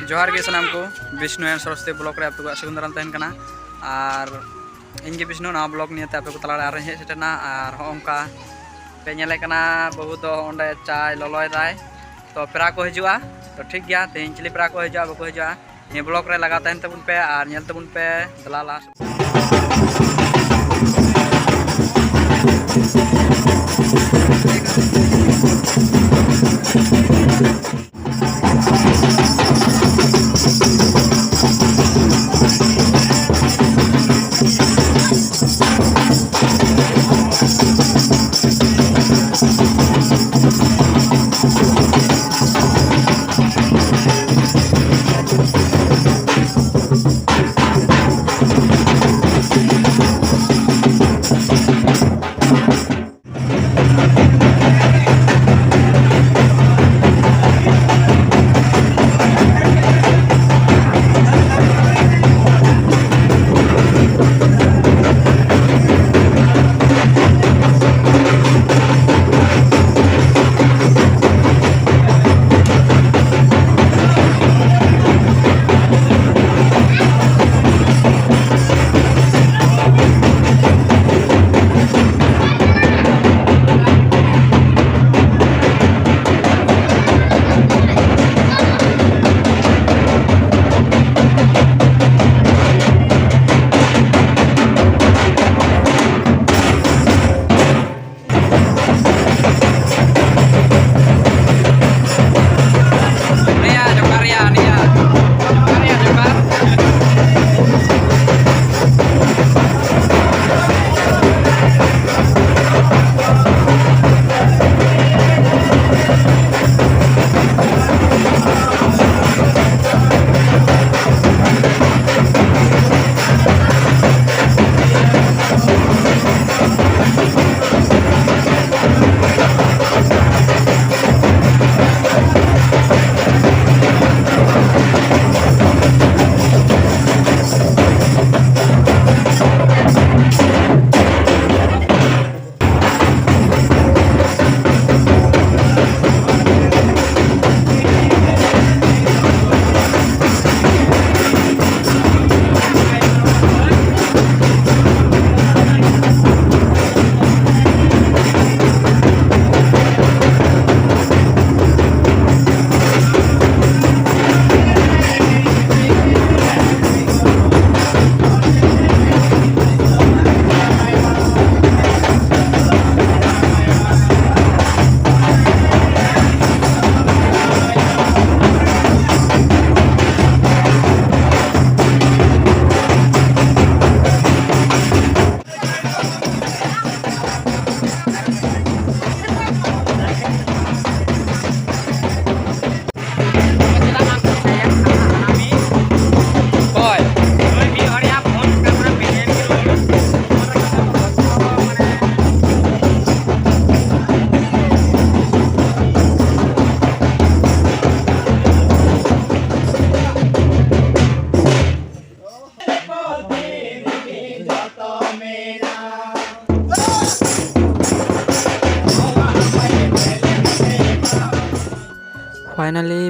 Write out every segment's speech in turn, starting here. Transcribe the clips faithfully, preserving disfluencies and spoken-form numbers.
ᱡᱚᱦᱟᱨ ᱜᱮ ᱥᱟᱱᱟᱢ ᱠᱚ, ᱵᱤᱥᱱᱩ ᱮᱱ ᱥᱚᱨᱚᱥᱚᱛᱤ ᱵᱞᱚᱜ ᱨᱮ ᱟᱯᱮ ᱠᱚᱣᱟᱜ ᱥᱟᱹᱜᱩᱱ ᱫᱟᱨᱟᱢ ᱛᱟᱦᱮᱱ ᱠᱟᱱᱟ᱾ ᱟᱨ ᱤᱧ ᱜᱮ ᱵᱤᱥᱱᱩ, ᱱᱟᱣᱟ ᱵᱞᱚᱜ ᱱᱤᱭᱮᱛᱮ ᱟᱯᱮ ᱠᱚ ᱛᱟᱞᱟᱨᱮ ᱟᱨᱦᱚᱸᱧ ᱦᱮᱡ ᱥᱮᱴᱮᱨᱱᱟ᱾ ᱟᱨ ᱦᱚᱸᱜᱼᱚ ᱱᱚᱝᱠᱟ ᱯᱮ ᱧᱮᱞᱮ ᱠᱟᱱᱟ, ᱵᱟᱹᱦᱩ ᱫᱚ ᱚᱸᱰᱮ ᱪᱟᱭ ᱞᱚᱞᱚᱭ ᱫᱟᱭ᱾ ᱛᱚ ᱯᱮᱲᱟ ᱠᱚ ᱦᱤᱡᱩᱜᱼᱟ, ᱛᱚ ᱴᱷᱤᱠ ᱜᱮᱭᱟ, ᱛᱮᱦᱮᱧ ᱪᱤᱞᱤ ᱯᱮᱲᱟ ᱠᱚ ᱦᱤᱡᱩᱜᱼᱟ ᱵᱟᱠᱚ ᱦᱤᱡᱩᱜᱼᱟ, ᱱᱤᱭᱟᱹ ᱵᱞᱚᱜ ᱨᱮ ᱞᱟᱜᱟᱣ ᱛᱟᱦᱮᱱ ᱛᱟᱵᱚᱱ ᱯᱮ ᱟᱨ ᱧᱮᱞ ᱛᱟᱵᱚᱱ ᱯᱮ᱾ ᱫᱮᱞᱟ ᱞᱟᱦᱟ ᱥᱮᱫ᱾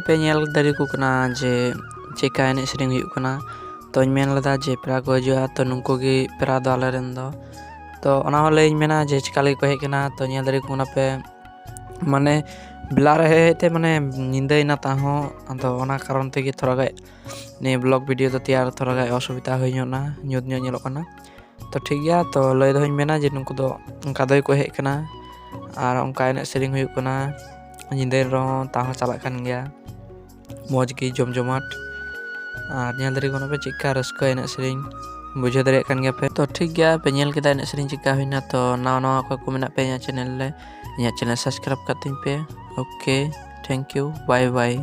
ᱯᱮ ᱧᱮᱞ ᱫᱟᱲᱮ ᱠᱚ ᱠᱟᱱᱟ ᱡᱮ ᱪᱮᱠᱟ ᱮᱱᱮᱡ ᱥᱮᱨᱮᱧ ᱦᱩᱭᱩᱜ ᱠᱟᱱᱟ᱾ ᱛᱚᱧ ᱢᱮᱱ ᱞᱮᱫᱟ ᱡᱮ ᱯᱮᱲᱟ ᱠᱚ ᱦᱤᱡᱩᱜᱼᱟ, ᱛᱚ ᱱᱩᱠᱩ ᱜᱮ ᱯᱮᱲᱟ ᱫᱚ ᱟᱞᱮ ᱨᱮᱱ ᱫᱚ᱾ ᱛᱚ ᱚᱱᱟ ᱦᱚᱸ ᱞᱟᱹᱭᱟᱹᱧ ᱢᱮᱱᱟ ᱡᱮ ᱪᱮᱠᱟ ᱞᱟᱹᱜᱤᱫ ᱠᱚ ᱦᱮᱡ ᱠᱟᱱᱟ᱾ ᱛᱚ ᱧᱮᱞ ᱫᱟᱲᱮ ᱠᱚ ᱠᱟᱱᱟ ᱯᱮ, ᱢᱟᱱᱮ ᱵᱮᱞᱟ ᱨᱮ ᱦᱮᱡ ᱦᱮᱡ ᱛᱮ ᱢᱟᱱᱮ ᱧᱤᱫᱟᱹᱭᱮᱱᱟ, ᱛᱟᱦᱚᱸ ᱟᱫᱚ ᱚᱱᱟ ᱠᱟᱨᱚᱱ ᱛᱮᱜᱮ ᱛᱷᱚᱲᱟ ᱜᱟᱱ ᱱᱤᱭᱟᱹ ᱵᱞᱚᱜ ᱵᱷᱤᱰᱤᱭᱳ ᱫᱚ ᱛᱮᱭᱟᱨ ᱛᱷᱚᱲᱟ ᱜᱟᱱ ᱚᱥᱩᱵᱤᱫᱟ ᱦᱩᱭ ᱧᱚᱜ ᱮᱱᱟ, ᱧᱩᱛ ᱧᱚᱜ ᱧᱮᱞᱚᱜ ᱠᱟᱱᱟ᱾ ᱛᱚ ᱴᱷᱤᱠ ᱜᱮᱭᱟ, ᱛᱚ ᱞᱟᱹᱭ ᱫᱚᱦᱚᱧ ᱢᱮᱱᱟ ᱡᱮ ᱱᱩᱠᱩ ᱫᱚ ᱚᱱᱠᱟ ᱫᱚ ᱠᱚ ᱦᱮᱡ ᱠᱟᱱᱟ ᱟᱨ ᱚᱱᱠᱟ ᱮᱱᱮᱡ ᱥᱮᱨᱮᱧ ᱦᱩᱭᱩᱜ ᱠᱟᱱᱟ, ᱧᱤᱫᱟᱹ ᱨᱮᱦᱚᱸ ᱛᱟᱦᱚᱸ ᱪᱟᱞᱟᱜ ᱠᱟᱱ ᱜᱮᱭᱟ, ᱢᱚᱡᱽ ᱜᱮ ᱡᱚᱢ ᱡᱚᱢᱟᱴ᱾ ᱟᱨ ᱧᱮᱞ ᱫᱟᱲᱮ ᱠᱟᱱᱟ ᱯᱮ ᱪᱮᱫᱠᱟ ᱨᱟᱹᱥᱠᱟᱹ ᱮᱱᱮᱡ ᱥᱮᱨᱮᱧ, ᱵᱩᱡᱷᱟᱹᱣ ᱫᱟᱲᱮᱭᱟᱜ ᱠᱟᱱ ᱜᱮᱭᱟ ᱯᱮ᱾ ᱛᱚ ᱴᱷᱤᱠ ᱜᱮᱭᱟ, ᱯᱮ ᱧᱮᱞ ᱠᱮᱫᱟ ᱮᱱᱮᱡ ᱥᱮᱨᱮᱧ ᱪᱮᱫᱠᱟ ᱦᱩᱭᱱᱟ᱾ ᱛᱚ ᱱᱟᱣᱟ ᱱᱟᱣᱟ ᱚᱠᱚᱭ ᱠᱚ ᱢᱮᱱᱟᱜ ᱯᱮ ᱤᱧᱟᱹᱜ ᱪᱮᱱᱮᱞ ᱨᱮ, ᱤᱧᱟᱹᱜ ᱪᱮᱱᱮᱞ ᱥᱟᱵᱥᱠᱨᱟᱭᱤᱵᱽ ᱠᱟᱜ ᱛᱤᱧ ᱯᱮ᱾ Okay, thank you, bye bye.